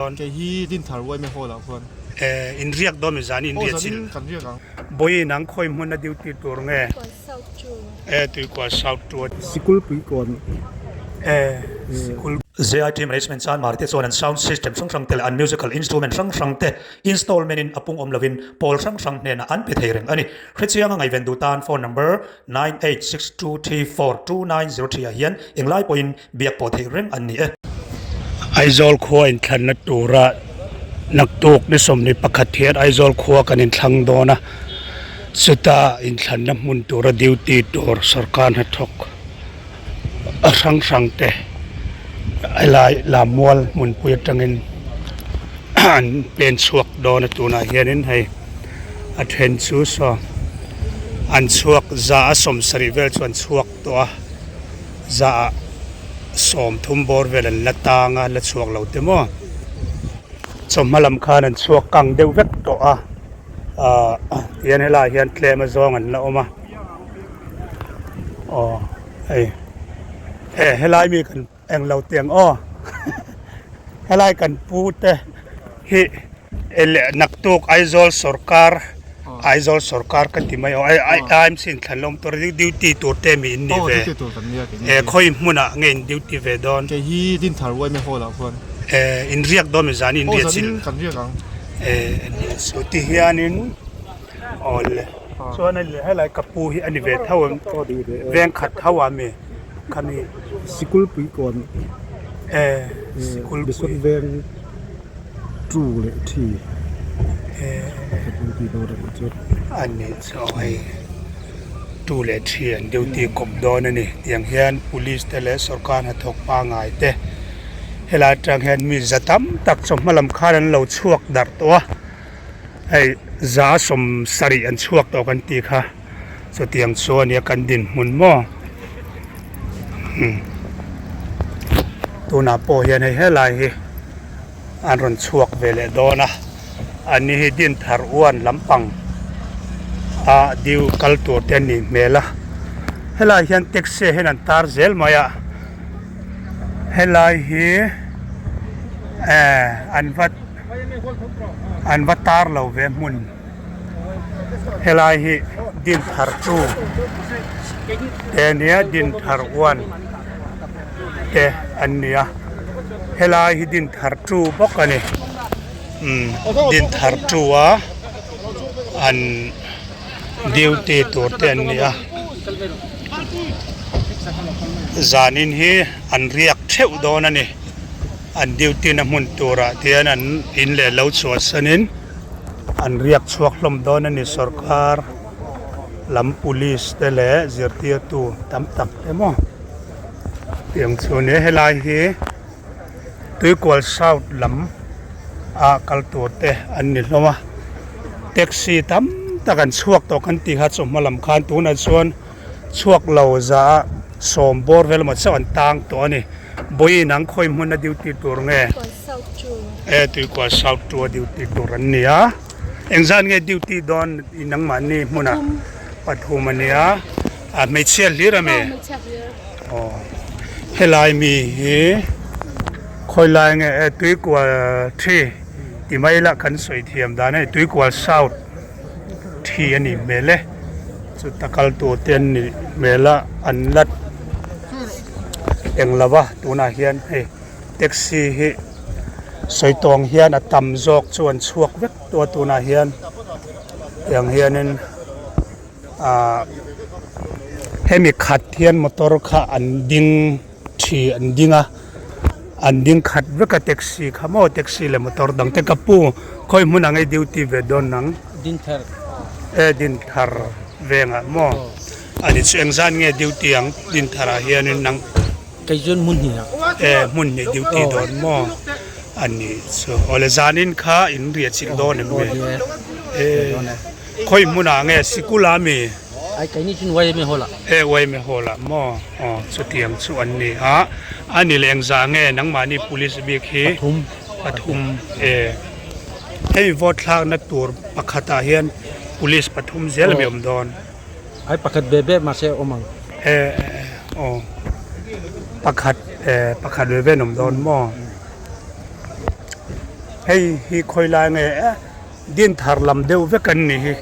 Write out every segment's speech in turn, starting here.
Kei hi Dinthar Yma Hall ah khuan. Eh, in riak dawn mi zan in riah chil. Aw, zanin kan riak ang. Bawiin ang khawi hmun a duty tur nge? Tuikual South Two. Eh, Tuikual South Two. Sikul Puikawn. Eh, Sikul. ZIT Management chuan Marte chuan an sound system hrang hrang te leh an musical instrument hrang hrang te installment in a pung awm lovin pawl hrang hrang hnenah an pe thei reng a ni. Hrechianga ngaihven duh tan phone number 9862342903 ah hian englai pawhin biak pawh theih reng an ni e. Aizawl khua inthlanna tura naktuk ni 21 hian Aizawl khua kan inthlang dawn a, chuta inthlanna hmun tura duty tur sorkar hnathawk a hrang hrang te helai Lammual hmunpui atangin an pen chhuak dawn a tunah hianin hei a then chu saw an chhuak za a 70 vel chu an chhuak tawh a. Zaah 30 bawr vel an la tang a, la chhuak lo te maw. Chawhma lam khan an chhuak kang deuh vek tawh a, ahh tihian helaiah hian tlem azawng an la awm a, aw hei he helai mi kan englo teh ang aw helai kan pu te hi. Leh naktuk Aizawl sawrkar Aizawl sawrkar ka ti mai aw IMC in thlan lawm tur duty tur te mi in ni ve e khawi hmunah nge in duty ve dawn. Kei hi Dinthar Yma Hall ah khuan. E in riak dawn mi zan in riah chil. Kan riak ang. E chu ti hianin awle chuan helai ka pu hi a ni ve tho em veng khat tho ah mi khami. Sikulpuikawn. E Sikulpui. Veng. Two leh three ka duty dawn a nih chu. A nih chu hei two leh three an duty kawp dawn a ni tiang hian police te leh sorkar hnathawk pangngai te helai atang hian mi za tam tak chawhma lam khan an lo chhuak darh tawh a hei za 70 an chhuak tawh kan tih kha. Chutiang chu ania kan dinhmun maw tunah pawh hian hei helai hi an rawn chhuak ve leh dawn a ani hi Dinthar uan lampang a deu kal tur te an nih hmel a helai hian taxi ah hian an tar zel mai a helai hi eh an va an va tar lo ve hmun. Helai hi Dinthar two te ania Dinthar one te an ni a helai hi Dinthar two bawk a ni umm Dinthar two a an duty tur te an ni a zanin hi an riak theuh dawn a ni an duty na hmun turah te hian an in leh lo chhuahsanin. An riak chhuak hlawm dawn a ni sorkar lam police te leh zirtirtu tam tak te maw tiang chu a ni a helai hi Tuikual south lam ah kal tur te an ni hlawm a taxi tam tak an chhuak tawh kan tih kha chawhma lam khan tunah chuan chhuak lo za ah 10 bawr vel emaw chauh an tang tawh a ni Vawiin ang khawi hmun a duty tur nge? E Tuikual South two a duty tur an ni a. Engzat nge duty dawn i nangmahni hmunah? Pathum a nia. A hmeichhia hlir a mi? Aw helai mi hi khawi lai nge e Tuikual three ti mai ila kan sawi thiam dan a ni Tuikual South three a nih hmel e. Chuta kal tur te an nih hmel a an la eng lo va tunah hian hei taxi hi sawi tawng hian a tam zawk chu an chhuak vek tawh a tunah hian tiang hianin ahh hemi khat hian motor kha an ding thi an ding a an ding khat vek a taxi kha maw taxi leh motor dang te ka pu khawi hmun ang ei duty ve dawn ang Dinthar e Dinthar vengah maw ani chu engzat nge duty ang Dinthar ah hianin nang kei chuan hmun hnih ah e hmun hnih duty dawn maw ani chu awle zanin kha in riah chilh dawn em ni e khawi hmunah nge sikul ah mi. Ai keini chu YMA hall ah. E YMA hall ah maw aw chutiang chu an ni a a ni leh engzah nge nangmahni police bik hi pathum pathum e hei vote thlakna tur pakhat ah hian police pathum zel a mi awm dawn ai pakhat ve ve mahse awm ang e aw pakhat e pakhat ve ve an awm dawn maw. Hei hi khawi lai nge e din thar lam deuh vek an nih hi.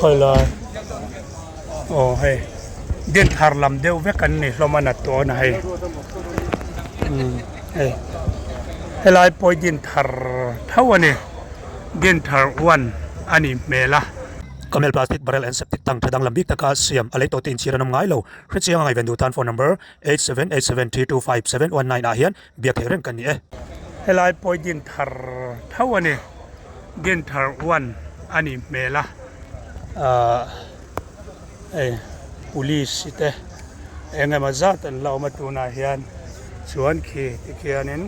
Khawi lai aw hei din thar lam deuh vek an ni hlawm a na tawn a hei umm hei helai pawh hi din thar tho a ni din thar one a nih hmel a. Camel plastic barrel and septic tank tha danglam bik taka siam a lei tawh te inchhir an awm ngai lo. Hrechianga ngaihven duh tan phone number 8787325719 ah hian biak theih reng kan ni e. Helai pawh hi din thar tho a ni, din thar one a nih hmel a, ahh hei police te eng emaw zat an la awm a tunah hian chuan khi tikhianin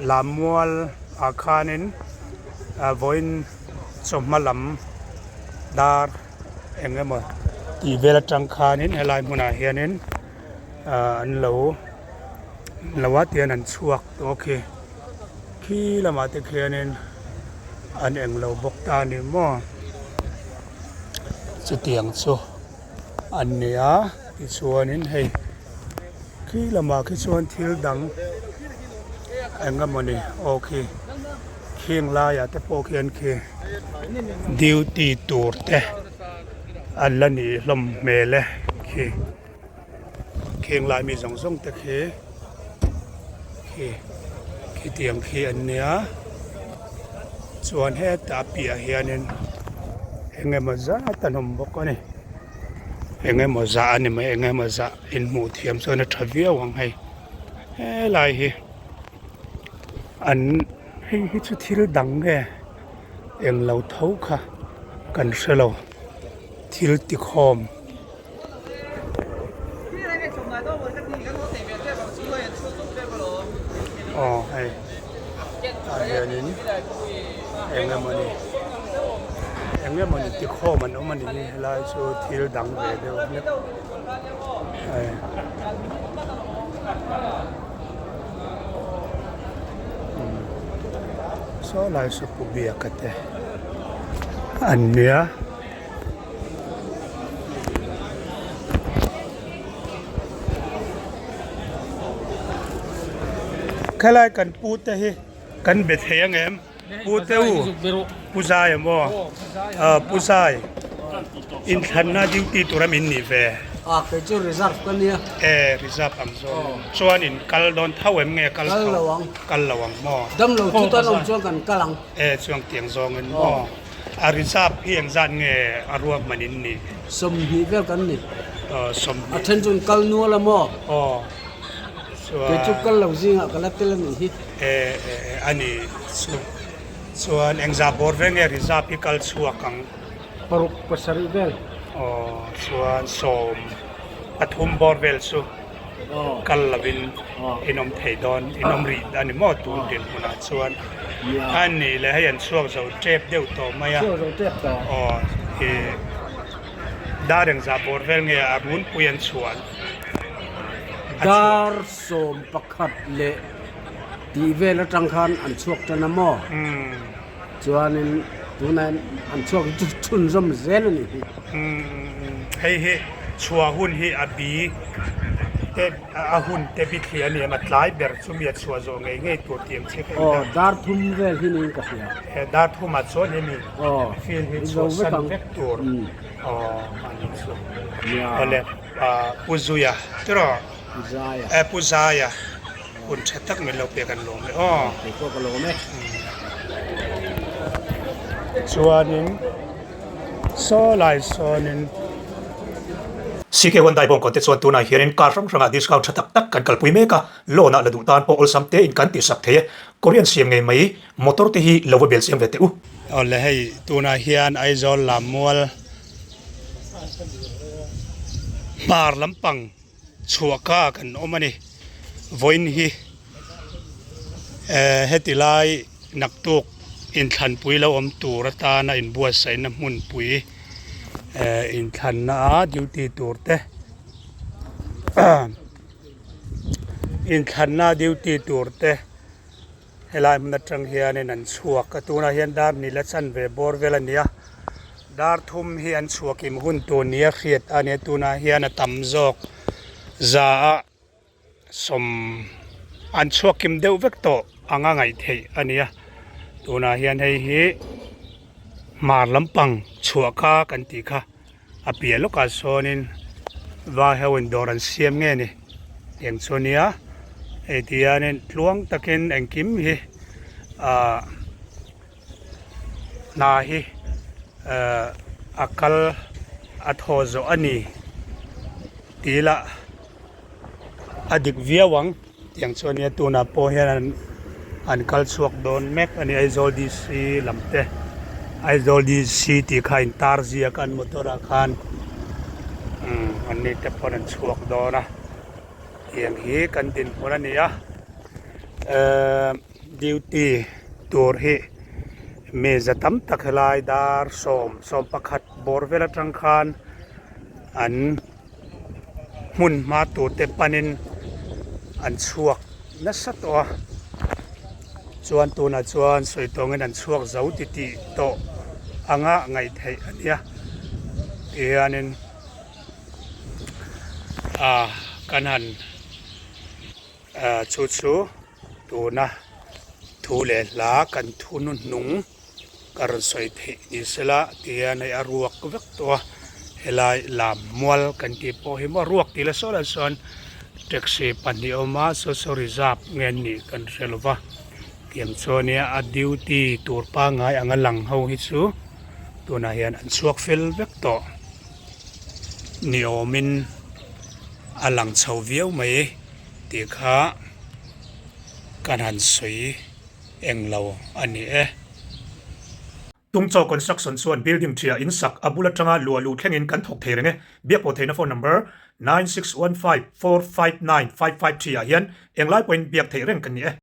lammual ah khanin ah vawiin chawhma lam dar. Eng emaw tih vel atang khanin helai hmunah hianin ah an lo lo a tian an chhuak tawh khi khi lamah te khianin an eng lo bawk ta a ni maw chutiang chu an ni a tichuanin hei khi lamah khi chuan thil dang eng emaw ni aw khi. Khing laiah te pawh khian khi duty tur te an la nih hlawm hmel e khi khing lai mi zawng zawng te khi khi khitiang khi an nia chuan hetah piah hianin eng emaw zat an awm bawk a ni eng emaw zah a ni mai eng emaw zah inhmuh thiam chuan a tha viau ang hei helai hi. An hei hi chu thil dang nge eng lo tho kha kan hre lo thil tikhawm. Aw hei tah hianin eng emawni eng emawni tikhawm an awm a ni helai chu thil dang ve deuh hlek hei. Saw lai saw pu biaka te an nia. Khelai kan pu te hi kan be thei ang em pu te u pu zai a maw pu zai inthlanna duty tura min nih ve. A kei chu reserve ka nia. E reserve ang zawng chuan in kal dawn tho em nge kal lo ang. Kal lo ang maw? Dam lo chu tan awm chuan kan kal ang. E chuang tiang zawngin maw? A reserve hi engzat nge a ruahman in nih? 20 vel kan ni. Aw 20. A then chuan kal nual a maw? Aw chuan. Kei chu kal lo zingah ka la tel a nih hi. E e e a ni chu chuan engzah bawr ve nge reserve hi kal chhuak ang? Paruk pasarih vel. Aw chuan sawm pathum bawr vel chu. Kal lovin in awm thei dawn, in awm rih a ni maw tun dinhmunah chuan a nih leh hei an chhuak zo tep deuh tawh mai a, aw ih dar engzah bawr vel nge a runpui an chhuah Dar 11 leh tih vel atang khan an chhuak tan a maw? Chuanin tunah an chhuak chu chhunzawm zel a nih hi. Hei hi chhuah hun hi a bi te a hun te bi thli a ni em a tlai ber chu mi a chhuah zawh ngei ngei tur tih ang chiah kha Aw dar thum vel hi niin ka hria. He dar thumah chuan hemi field hi chhuah san vek tur aw a ni chu. Awle Pu Zuia tiraw? Pu Zaia. Pu Zaia. Hun tha tak min lo pek an lawm e aw. Kei pawh ka lawm e. Chuanin saw lai sawnin. CK Hyundai bawngkawn te chuan tunah hianin car hrang hrangah discount tha tak tak kan kalpui mek a, loan ah la duh tan pawh awlsam tein kan tihsak thei e. Korean siam ngei mai motor te hi lo va bel siam ve teh u. Awle hei tunah hian Aizawl Lammual hmar lampang chhuahka kan awm a ni. Vawiin hi eh heti lai naktuk inthlanpui lo awm tur atana inbuatsaihna hmunpui eh inthlanna a duty tur te inthlanna duty tur te Helai hmun atang hianin an chhuak a, tunah hian dar ni la chanve bawr vel a ni a, dar thum hi an chhuakim hun tur nia hriat a ni a, tunah hian a tam zawk za a sawm an chhuak kim deuh vek tawh anga ngaih theih a ni a tunah hian hei hi hmar lampang chhuah kha kan tih kha a piah lawkah sawnin vai ho in dawr an siam nge ni eng chu ania hei ti hianin tluang takin engkim hi ahh hna hi ehh a kal a thaw zawh a ni tih lah a dik viau ang tiang chu ania tunah pawh hian an an kal chhuak dawn mek a ni Aizawl D_C lam te Aizawl D_C tih kha in tar ziak a an motor ah khan umm an ni te pawn an chhuak dawn a tiang hi kan dinhmun a ni a ehh duty tur hi mi za tam tak helai dar 11 bawr vel atang khan an. Hmun hma tur te panin an chhuak nasa tawh a chuan tunah chuan sawi tawngin an chhuak zo ti tih tawh anga ngaih theih a nia tihianin ah kan han ah chu chu tuna thu leh hla kan thu hnuhnung. Ka rawn sawi theih ni sela tihian hei a ruak vek tawh a helai lam mual kan tih pawh hi maw ruak tih la saw lah chuan taxi pahnih a awm a saw saw reserve nge an nih kan hre lo va tiang chuan nia a duty tur pangngai anga lang ho hi chu tunah hian an chhuak fel vek tawh ni awmin a lang chho viau mai tih kha kan han sawi. Englo a ni e. Tungchaw Construction chuan building ṭhia in sak a bul aṭanga luah luh thlengin kan thawk thei reng e. Biakpawh theihna phone number 9615459553 ah hian englai pawhin biak theih reng kan ni e.